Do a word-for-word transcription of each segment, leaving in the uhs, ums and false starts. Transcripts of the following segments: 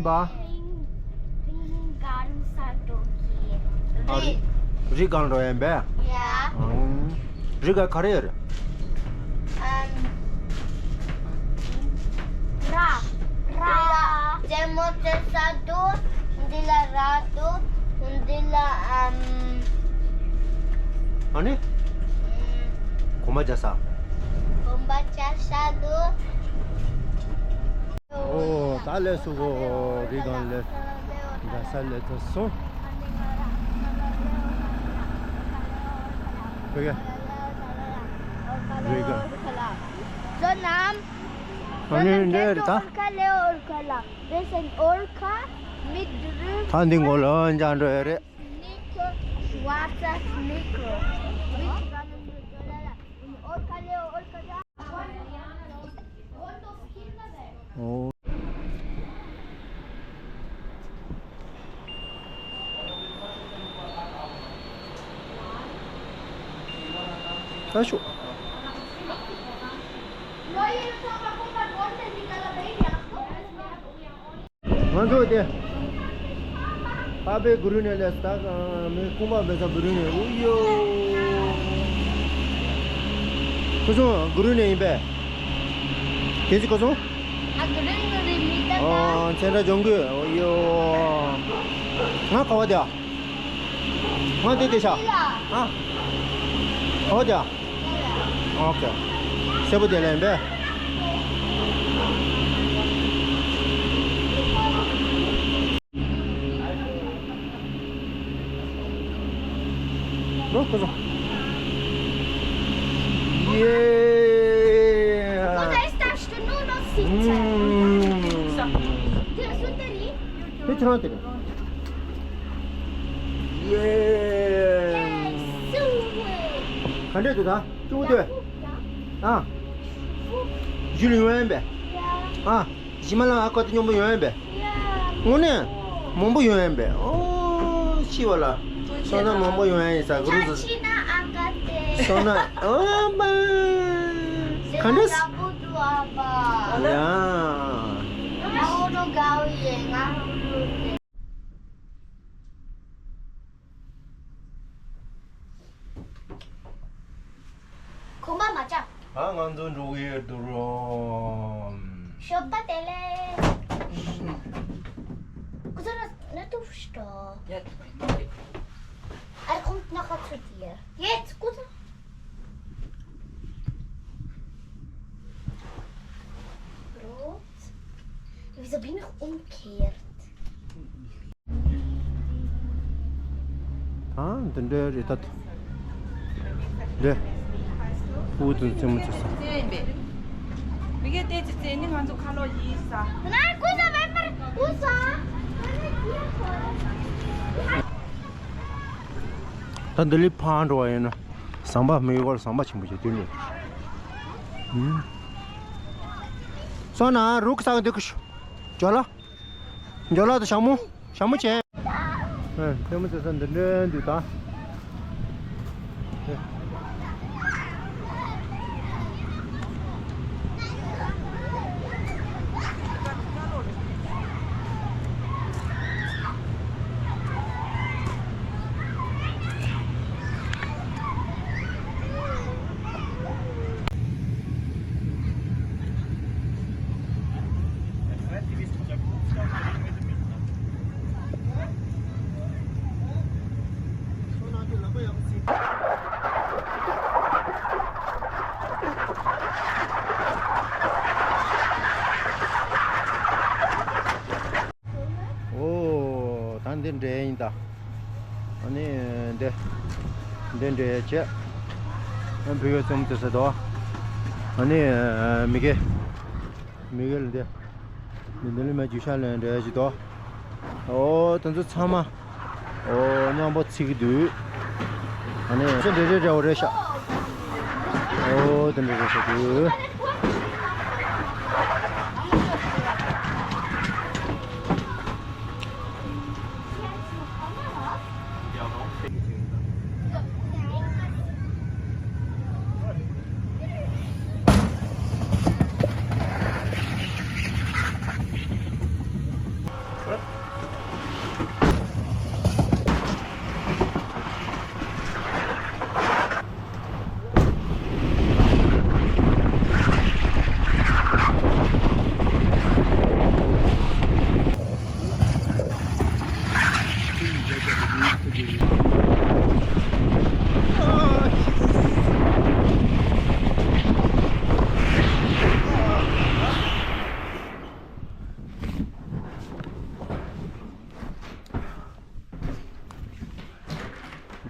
པ། Ring, ring garden side of the ཨ། རི། རི་སྒང་འགྲོ་ཡིན་པས། Yeah. ཨང་། རི་སྒང་ག་རེ་ཡོད་རེད། ཨམ། ར། ར། རྩེད་མོ་རྩེ་ས་འདུག་འདི་ལ་ར་འདུག་འདི་ལ་ཨམ། ཨ་ནི། ཨམ། གོམ་པ་རྒྱག་ས། གོམ་པ་རྒྱག་ས་འདུག་ཨོ། ད་ལས་སུ་གོ། རི་སྒང་ལས། རྒྱལ་ས་ལས་ཚ་སོང་། ཕ་གི། རི་སྒང་། So now, ཨ་ནི་འདྲ་རེད་ད། Orca, Leo Orca ལ། This is Orca, mit Rücken, ད་འདི་མགོ་ལོག་འཇགས་འགྲོ་ཡ་རེད། Nico, schwarzer Nico. Mit Orca, Leo Orca. ཨོ། ད་ཤོག་ང་ཚོ་དེ། ཨ་ཕའི་གུ་རུ་ནས་ལས་ད་གང་མི་ཁུངས་པ་མེད་ས་གུ་རུ་ནས། ཨུ་ཡོ། ཁོ་ཚོ་གུ་རུ་ནས་ཡིན་པས། དེ་ཚོ་ཁོ་ཚོ། ཨ། གུ་རུ་ནས་རེད་མི་ད་ད། ཨོ། ཚན་ར་ལྗོངས་རྒྱུ། ཨུ་ཡོ། ང་ག་བ་དེ། ང་དེ་དེ་ཤ། ཨ། ག་བ་དེ། ཨོ་ཁེ། སེར་པོ་དེ་ལ་ཡིན་པས། ལོ་ཁོ་ཚོ། ཡེ། Wo ist das denn nur noch sitzen? ཨུམ། དེ་ཁྱེད་རང་དེ་རེད། ཡེ། ག་འདྲས་འདུག་ད། སྐྱིད་པོ་འདུག་ཨ། གཞི་ལ་ཡོང་ཡིན་པས། ཨ། གཞི་མ་ལ་ཨ་ཁོ་དེ་སྙོམས་པོ་ཡོང་ཡིན་པས། དངོས་གནས། མང་པོ་ཡོང་ཡིན་པས། ཨོ། ཤི་བ་ལ། སོ་ན་མང་པོ་ཡོང་ཡིན་ས་གུ་རུ། ཆ་ཆི་ན་ཨ་ཀ་དེ། སོ་ན་ཨ་མ། ག་འདྲས། ཡ། ཁོམ་པ་མ་ཆག་ཨ། ང་ཚོ་འགྲོ་གི་ཡོད་དུ་རོ། ཞོགས་པ་དེ་ལས། ཁོ་ཚོ་ན་ན་ཏུ་ཤི་ཏོ། ཡ། ཨ་ཁོང་ན་ཁ་ཚུད་དེ། ཡེ་ཁོ་ཚོ། Rot. Wieso bin ich umgekehrt? ཨ། འདི་འདྲའི་རེད་ད། འདི། འུ་དུ་རྩེད་མོ་རྩེ་ས། མི་གེ་ཏེ་ཙི་ཙི་ནི་ང་ཚོ་ཁ་ལོ་ཡིས་ས། ང་ཀུ་ས་བེ་པར་ཀུ་ས། ད་འདི་ལི་ཕང་འགྲོ་བ་ཡིན་ན། ཟམ་པ་མི་གོར་ཟམ་པ་ཆེན་པོ་ཞིག་དུས་ནས། སོང་ན་རུག་ས་འདི་ཀུ་ཤུ། ཇོ་ལ། ཇོ་ལ་དང་ཞྭ་མོ། ཞྭ་མོ་བྱས། ཨ། རྩེད་མོ་རྩེ་ས་འདི་འདྲ་འདུག་ད། ཨོ། ད་འདི་འདྲ་ཡིན་ད། ཨ་ནི་འདི། འདི་འདྲ་བྱས། ཨ། བུ་གའི་རྩེད་མོ་རྩེ་ས་དོ། ཨ་ནི་མི་གེ་མི་གེ་ལ་འདི། འདི་འདི་ལ་མ་རྒྱུ་ཤ་ལེན་འདྲ་བྱས་དོ། ཨོ། དེ་ཚོ་ཚང་མ། ཨོ། མཉམ་པོ་ཚིག་འདུག་ཨ་ནི་ཚོ་འདྲེ་རེ་རེ་འོ་རེ་ཤ། ཨོ། དེ་འདྲེ་རེ་ཤ་འདུག་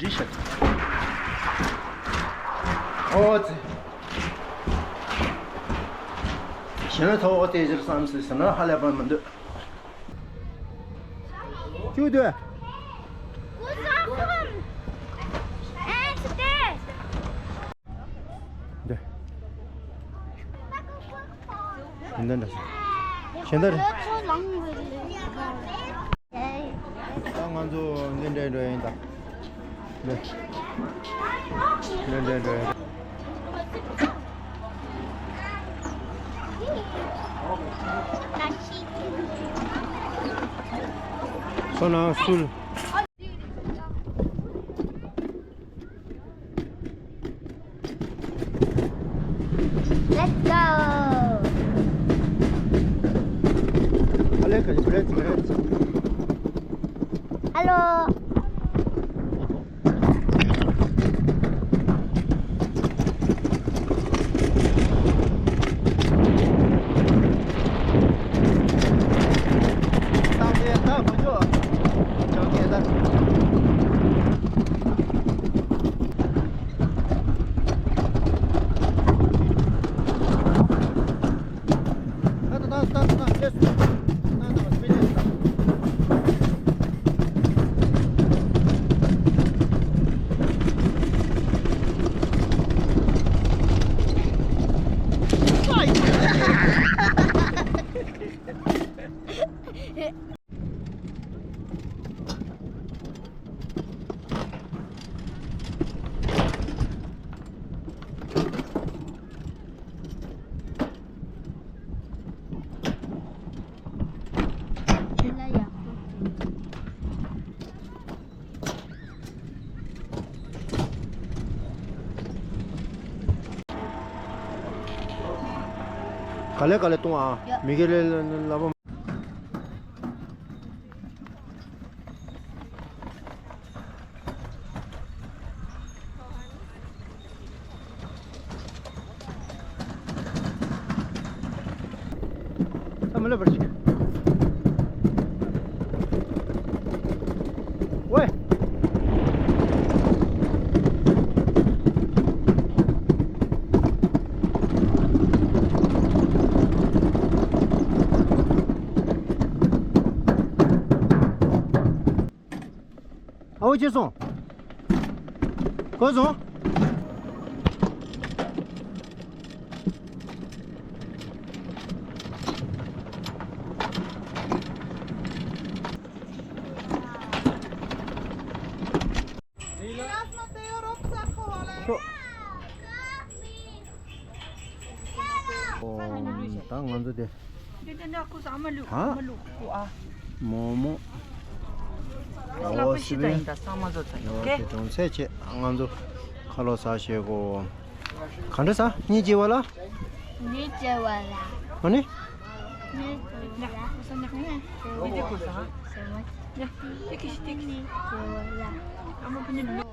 འདྲི་ཤག་ཨོ་ཙི། གཞན་ལ་ཐོག་ཨོ་ཙི་ཟེར་བསམ་སྲིད་ཟེར་ན་ཧ་ལས་པ་མི་འདུག་ཅུ་དུ། འདི། གཞན་དོན་འདྲ་སོང་། གཞན་དོན་རེད། ད་ང་ཚོ་འདི་འདྲའི་འགྲོ་ཡིན་ད། འདི། འདི་འདྲའི་འགྲོ་ཡིན། སོ་ན་སུལ། Let's go. Allez, allez, allez, allez. Allô. དེ་ལ་ཡག་པོ་འདུག་ག་ལེ་ག་ལེ་གཏོང་ཨ། ཡ། མི་དགེ་ལེ་ལ་ལ་བ། ས་མ་ལེ་བར་ཞིག་ཝེ། ཨའོ་ཅི་སོང་། གོ་སོང་། ད་ང་ཚོ་དེ། འདི་འདི་འདྲ་ཁུ་ས་མ་ལུག་ཧ། མ་ལུག་ཁུ་ཨ། མོག་མོག་ལ་པ་ཤི་ད་ཡིན་ད་ས་མ་ཟོ་ད་ཡོད་ཀེ། དེ་གྲོང་ཚད་ཆེ་ང་ཚོ་ཁ་ལོ་ཟ་བྱེད་གོ་ག་འདྲ་ཟ་གཉིས་བྱེད་པ་ལ། གཉིས་བྱེད་པ་ལ། ཨ་ནི། གཉིས་བྱེད་པ་ལ། འདི་འདི་ཁུ་ས་ཧ། ཟེར་མ། ཡ། ཏི་ཀི་ཤི་ཏི་ཀི་ཤི། གཉིས་བྱེད་པ་ལ། ཨ་མ་ཕུ་ནི་ལོ།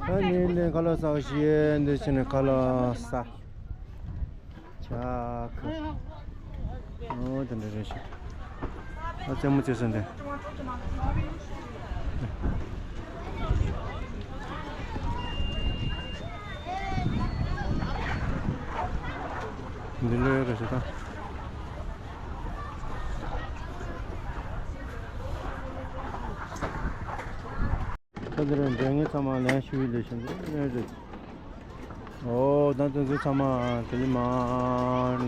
ད་ནི་ནས་ཁ་ལག་ཟ་བ་ཞིག་འདི་བྱས་ནས་ཁ་ལག་ཟ། ཆ་ཁ། ཨོ་དེ་འདྲ་རེད་ཤག་ཨ་རྩེད་མོ་རྩེ་ས་འདི། འདི་ལོས་རེད་ཤག་ད། ད་འདི་རེད། འདྲེ་ངན་ཚང་མ་ལན་ཞུ་ཡི་ལས་བྱུང་འདི་རེད། ཨོ་ད་དེ་ཚོ་ཚང་མ་དེ་ལི་མ་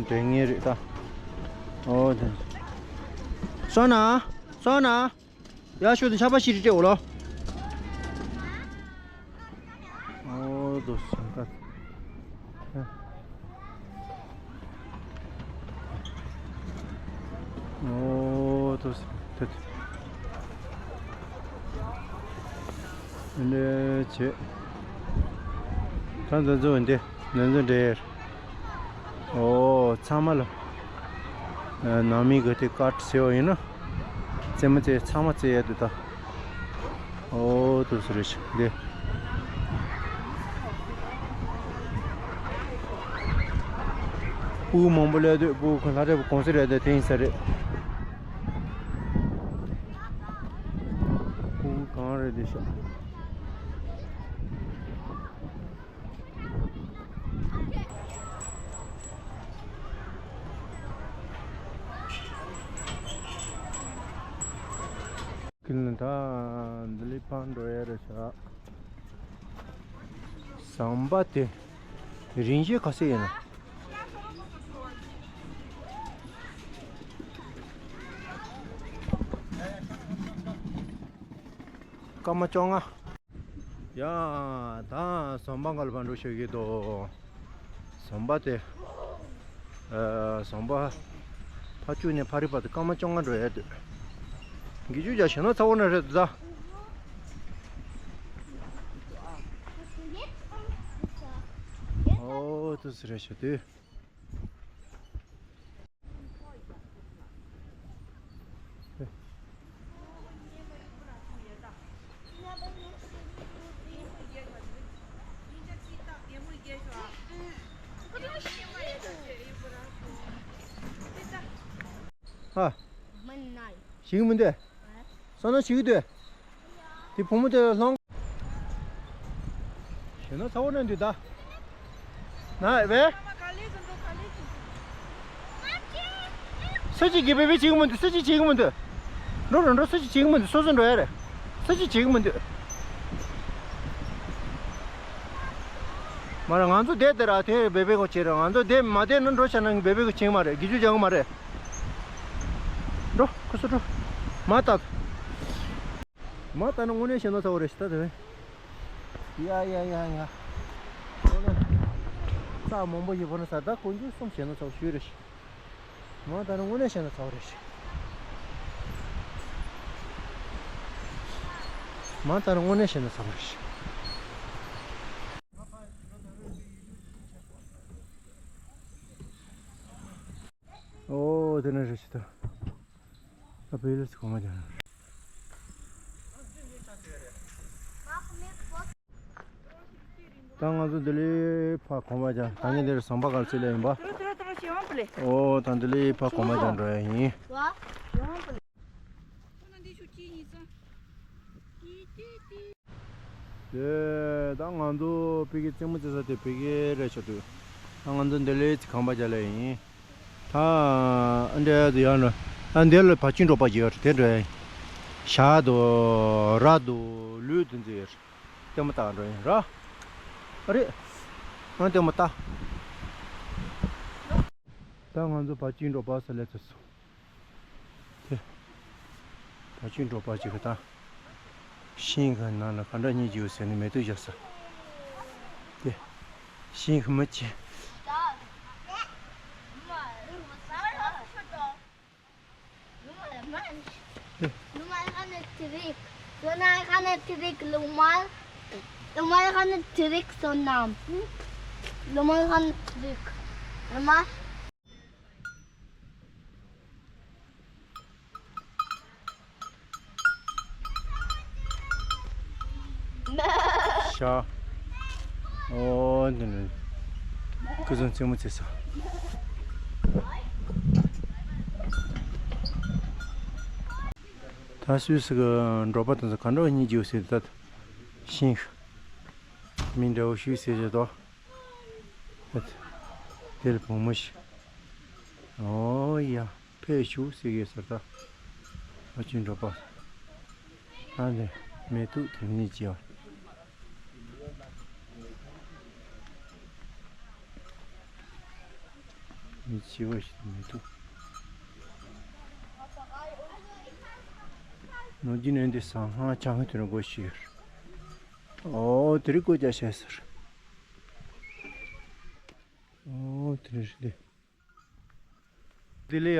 འདྲེ་ངན་རེད་ད། ཨོ་དེ། སོང་ན། སོང་ན། ཡ་ཤོད་དེ་ཆ་པ་ཤི་རི་ཏྲེ་འོ་ལོ། ཨོ་དོ་སོང་ད། ཨོ་དོ་སོང་ད། འདི་བྱེད། ད་འདི་ཚོ་འདི་འདི་ཚོ་འདྲེ། ཨོ་ཚང་མ་ལ། ནང་མི་གི་དེ་ཀ་ཏི་ཟེར་བ་ཡིན་ན། རྩེད་མོ་རྩེ་ཚང་མ་རྩེ་ཡ་དུ་ད། ཨོ་དུ་སུ་རེ་ཞིག་འདི། སྤུ་གུ་མང་པོ་སླེབས་དུས་སྤུ་གུ་ལྷ་འདྲེ་པོ་གོང་ས་རེད་དེ་དེ་ཡིན་ས་རེད། ཁྱེད་ལ་ད་འདི་ལས་ཕར་འགྲོ་ཡ་རེད་ཤག་ཟམ་པ་དེ་རིན་བཞི་ག་ཚད་ཡིན་ན། སྐར་མ་བཅོ་ལྔ། ཡ། ད་ཟམ་པ་སྒང་ལ་ཕར་འགྲོ་ཤོག་གི་འདུག་ཟམ་པ་དེ། ཨ། ཟམ་པ་ཕར་བཅུག་ནས་ཕ་རི་བར་དུ་སྐར་མ་བཅོ་ལྔ་འགྲོ་ཡ་འདུག་དགེ་ཆོས་རྒྱ་གཞོན་ནུ་ཚ་བོ་ན་རེད་འདུག་ད། ཨོ་དུ་སི་རེད་ཤག་དུས། ཨ། མིན་ནའི། ཞིག་མི་འདུག་བསམ་ན་ཞིག་འདུག་དེ་བུ་མོ་དེ་ལ་ལྷོང་། གཞོན་ནུ་ཚ་བོ་ན་འདུག་ད། ན་བས། སུ་གཅིག་གིས་བེ་བེ་བྱེད་ཀྱི་མི་འདུག་སུ་གཅིག་བྱེད་ཀྱི་མི་འདུག་འགྲོ་རོགས་འགྲོ། སུ་གཅིག་བྱེད་ཀྱི་མི་འདུག་སོ་སོ་འགྲོ་ཡ་རེད། སུ་གཅིག་བྱེད་ཀྱི་མི་འདུག་མ་རེད། ང་ཚོ་བསྡད་དེ་ར་དེ་བེ་བེ་གོ་བྱེད་ར། ང་ཚོ་བསྡད་མ་བསྡད་ན་འགྲོ་བྱ་ན་བེ་བེ་གོ་བྱེད་མ་རེད། དགེ་ཆོས་རྒྱག་གི་མ་རེད། འགྲོ་ཁུ་སུ་འགྲོ། མ་ལྟ། མ་ལྟ་ན་དངོས་གནས་གཞོན་ནུ་ཚ་བོ་རེད་ཤག་ད་དེ་བས། ཡ་ཡ་ཡ་ཡ། དངོས་གནས་རྩྭ་མང་པོ་ཞིག་བོར་ན་ས་ད་དཀོན་མཆོག་གསུམ་གཞོན་ནུ་ཚ་བོ་ཞུས་རེད་ཤག་མ་ལྟ་ན་དངོས་གནས་གཞོན་ནུ་ཚ་བོ་རེད་ཤག་མ་ལྟ་ན་དངོས་གནས་གཞོན་ནུ་ཚ་བོ་རེད་ཤག་ཨོ་དེ་ནས་རེད་ཤག་ད། ད་བེ་ལེ་སི་གོང་མ་ཅང་། ད་ང་ཚོ་འདི་ལས་ཕར་གོང་མ་ཅང་། ད་ངས་འདིར་ཟམ་པ་སྒང་ལ་ཚུད་ལེ་ཡིན་པ། ཨོ་ད་འདི་ལས་ཕར་གོང་མ་ཅང་འགྲོ་ཡ་ཡིན། དེ་ད་ང་ཚོ་ཕ་གི་རྩེད་མོ་རྩེ་ས་དེ་ཕ་གི་རེད་ཤག་དུས། ད་ང་ཚོ་འདི་ལས་ཚིག་ཁང་པ་རྒྱག་ལེ་ཡིན། ད་ཨ་འདྲ་དུ་ཡང་ན་ཨ་འདི་ལ་བ་ཅིན་འགྲོ་པ་ཅིག་ཡོད་རེད། དེ་འགྲོ་ཡ་ཡིན། ཞྭ་དང་ར་དང་ལུད་དེ་ཚོ་ཡོད་རེད། ལྟད་མོ་ལྟ་འགྲོ་ཡིན་ར། ཨ་རེད། ཨ་ལྟད་མོ་ལྟ། ད་ང་ཚོ་བ་ཅིན་འགྲོ་པ་ས་ལས་ཚོ་སོང་། དེ། བ་ཅིན་འགྲོ་པ་ཅིག་གི་ད། ཤིང་གི་ནང་ལ་ག་འདྲ་སྙིང་རྗེ་ཡོད་ཟེར་ནས་མེ་ཏོག་བཞག་ས། དེ། ཤིང་གི་མི་ཅིག་ལོ་མ་ཁ་ནས་ཐི་རིག་ལོ་མ། ལོ་མ་ཁ་ནས་ཐི་རིག་སོ་ནམ། ལོ་མ་ཁ་ནས་ཐི་རིག་ལོ་མ། ཤ། ཨོ་འདི་ནི་ཀུ་ཟུང་རྩེད་མོ་རྩེ་ས། ད་སུད་སི་གི་འབྲོག་པ་དེ་ཚོ་ག་འདྲ་བ་སྙིང་རྗེ་བོ་ཟེར་ད། ཤིང་། མི་འདྲ་བོ་ཞིག་ཟེར་བྱས་དོ། དེར་བུ་མོ་ཞིག་ཨོ་ཡ། ཕེབས་ཤོག་ཟེར་གི་ཟེར་ད། ཨ་ཅུ་འགྲོ་པ། ཨ་ནི་མེ་ཏོག་དེ་གཉིས་ཀྱི་མི་ཆེ་བ་ཞིག་མེ་ཏོག་ནོར་གྱི་ནས་འདི་ཟ་ཧང་ཅང་དེ་རུ་སྒོ་ཕྱེ་ཡོད། ཨོ་དེ་རུ་སྒོ་རྒྱག་བྱས་ཟེར། ཨོ་དེ་རུ་འདི། འདི་ལས་ཡ་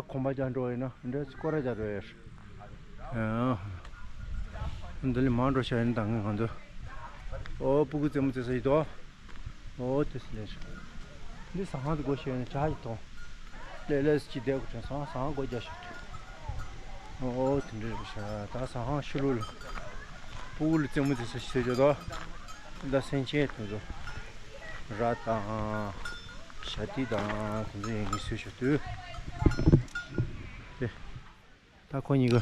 གོམ་པ་རྒྱག་འགྲོ་ཡིན་ན་འདྲ་སྐོར་ར་རྒྱག་འགྲོ་ཡ། ཨ། འདི་ལས་མང་འགྲོ་ཤ་ཡིན་ད་ང་ང་ཚོ། ཨོ་སྤུ་གུ་རྩེད་མོ་རྩེ་ས་ཡིན་དོ། ཨོ་དེ་སི་ལེ། འདི་ཟ་ཁང་དུ་སྒོ་ཕྱེ་ཡིན་ཇ་ཡི་དོ། ལས་ལས་སི་ཅི་བསྡད་དགོས་དྲན་སོང་ཟ་ཁང་སྒོ་རྒྱག་ཤོག་ཨོ་དེ་འདྲ་རེད་ཤག་ད་ཟ་ཁང་ཕྱི་ལོགས་ལ། སྤུ་གུ་ལ་རྩེད་མོ་རྩེ་ས་ཞིག་བཟོས་ཆོག་དོ། ད་སེམས་ཅན་དེ་ཚོ། ར་དང་། ཞྭ་ཏི་དང་དེ་ཚོ་ཡིན་གྱི་བཟོས་ཆོག་དུས། དེ། ད་ཁོ་གཉིས་ཀ་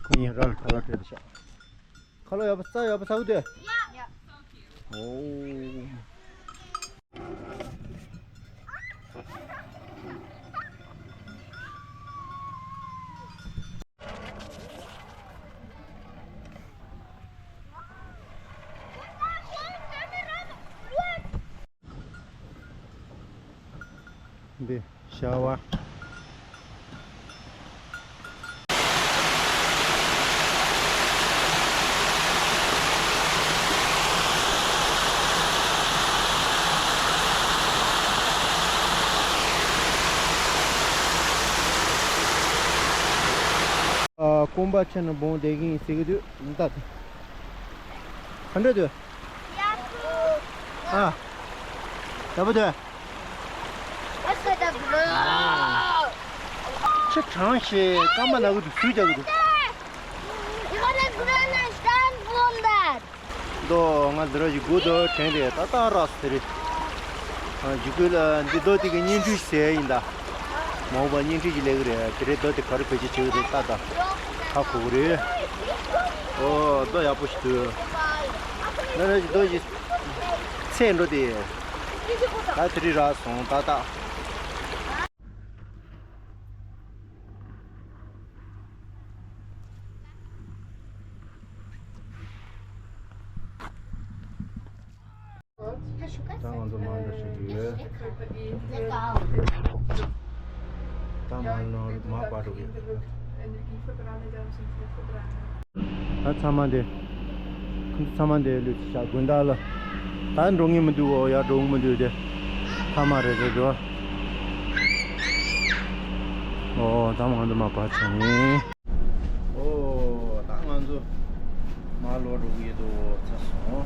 ཁོ་གཉིས་ར་ལ་ཁ་ལག་སྤྲད་དེ་ཤག་ཁ་ལག་ཡག་པོ་རྩྭ་ཡག་པོ་ཟ་གི་འདུག་ཨོ། འདི་ཤ་བ། ཨ། རྐང་པ་ཆེ་ན་བོང་བསྡད་ཀྱི་ཡིན་ཟེར་གྱི་འདུག་ད་དེ་ག་འདྲ་འདུག་ཨ། ཡག་པོ་འདུག་ཁྱེད་གྲང་ཞེས་སྐར་མ་ན་གི་འདུག་སུས་རྒྱག་གི་འདུག་འདུག་ང་འདི་ར་ཞིག་སྒུག་འདུག་དྲན་རེད། ད་ལྟ་རག་སོང་དེ་རེད། ཨ། འཇིགས་སྐུལ་ལ་འདི་རྡོ་དེ་གི་བརྙན་འཕྲིན་ཟེར་ཡིན་ད། མ་འོངས་པ་བརྙན་འཕྲིན་ཞིག་ལས་གི་རེད། དེ་རེད། རྡོ་དེ་ག་རེ་བེད་སྤྱོད་བྱེད་གི་རེད། ད་ད་ཧ་གོ་གི་རེད། ཨོ། རྡོ་ཡག་པོ་ཞིག་འདུག་ང་ར་ཞིག་རྡོ་ཞིག་ཚེས་འགྲོ་དེ། ད་དེ་རིང་རག་སོང་ད་ད། ད་ང་ཚོ་མར་འགྲོ་བཞིན་འདུག་ད་མར་ལོག་མར་པར་འགྲོ་གི་ཡོད། ད་ཚང་མ་འདི། ཁོང་ཚོ་ཚང་མ་འདི་ལུས་ཤག་དགོན་བདག་ལ། ད་འགྲོ་ངེས་མི་འདུག་ཨོ། ཡར་འགྲོ་འོང་མི་འདུག་དེ་ཐ་མ་རེད་རེད་འགྲོ། ཨོ། ད་ང་ཚོ་མར་པར་བྱས་ནས། ཨོ། ད་ང་ཚོ་མར་ལོག་འགྲོ་གི་ཡོད་དོ། ཚར་སོང་།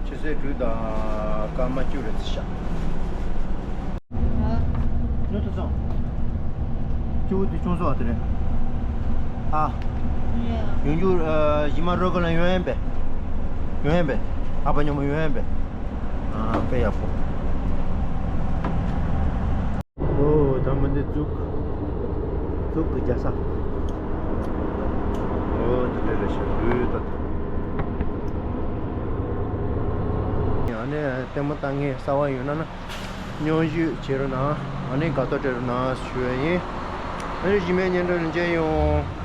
ཆུ་ཚོད་དྲུག་དང་སྐར་མ་བཅུ་རེད་ཤག་ཉོ་ཐུབ་སོང་། སྐྱེ་བོ་དུས་ཆུང་སོགས་དེ་རེད། ཨ། ཡོང་རྒྱུ། ཨ། གཞི་མ་རོ་ཀ་ལ་ཡོང་ཡན་པས། ཡོང་ཡན་པས། ཨ་ཕ་ཉོ་མ་ཡོང་ཡན་པས། ཨ། དཔེ་ཡག་པོ། ཨོ། ད་མི་འདི་ཙུག་ཙུག་གི་རྒྱལ་ས། ཨོ། དེ་འདྲ་རེད་ཤག་ལུས་ད། ཡང་ནས་ལྟད་མོ་ལྟ་མཁན་གསར་བ་ཡོད་ན་ན། མཉམ་ཞུགས་བྱེད་རོགས་གནང་། ཨ་ནི་དགའ་ཏོག་སྤྲད་རོགས་གནང་ཞུ་ཡ་ཡིན། ཨ་ནི་གཞི་མའི་སྙན་སྒྲོན་ལ་མཇལ་ཡོང་།